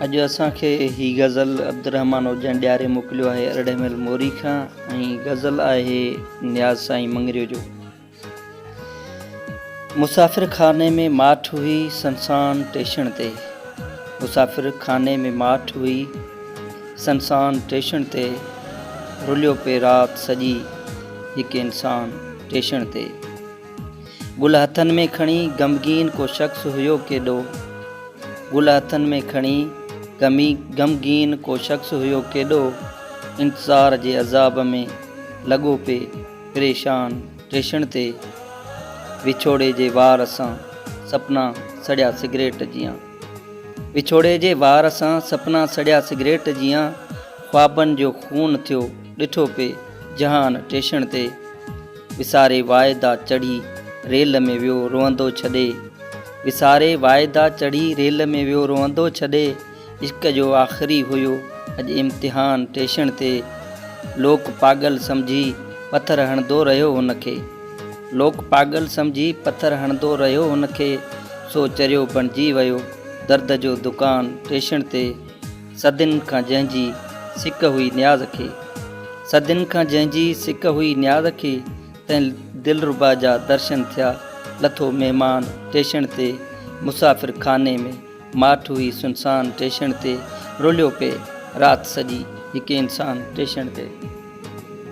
اڄ اسان کي هي غزل عبدالرحمان اوجهڻ ڏياري موڪليو آهي ارڙهن ميل موري کان ۽ غزل آهي نياز سائين مڱريو جو. مسافر خاني ۾ ماٺ هئي سنسان ٽيشڻ تي مسافر خاني ۾ ماٺ هئي سنسان ٽيشڻ تي رليو پي رات سڄي هڪ انسان ٽيشڻ تي. گل هٿن ۾ کڻي غمگين ڪو شخص هيو ڪيڏو گل هٿن ۾ کڻي غمي غمگين ڪو شخص هيو ڪيڏو انتظار جي عذاب ۾ لڳو پي پريشان ٽيشڻ تي وڇوڙي جي وار سان سپنا سڙيا سگريٽ جيان وڇوڙي جي وار سان سپنا سڙيا سگريٽ جيان خوابن جو خون ٿيو ڏٺو پي جهان ٽيشڻ تي وساري واعدا چڙهي ريل ۾ ويو روئندو ڇڏي وساري واعدا چڙهي ريل ۾ ويو روئندو ڇڏي عشق جو آخري هيو اڄ امتحان ٽيشڻ تي لوڪ پاڳل سمجهي پٿر هڻندو رهيو هن کي لوڪ پاڳل سمجهي پٿر هڻندو رهيو هن کي سو چريو بڻجي ويو درد جو دڪان ٽيشڻ تي صدين کان جنهن جي سڪ هئي نياز کي. صدين کان جنهن جي سڪ هئي نياز کي، تنهن دلربا جا درشن ٿيا، لٿو مهمان ٽيشڻ تي، مسافر خاني ۾ ماٺ هئي سنسان ٽيشڻ تي، رليو پئي رات سڄي هڪ انسان ٽيشڻ تي.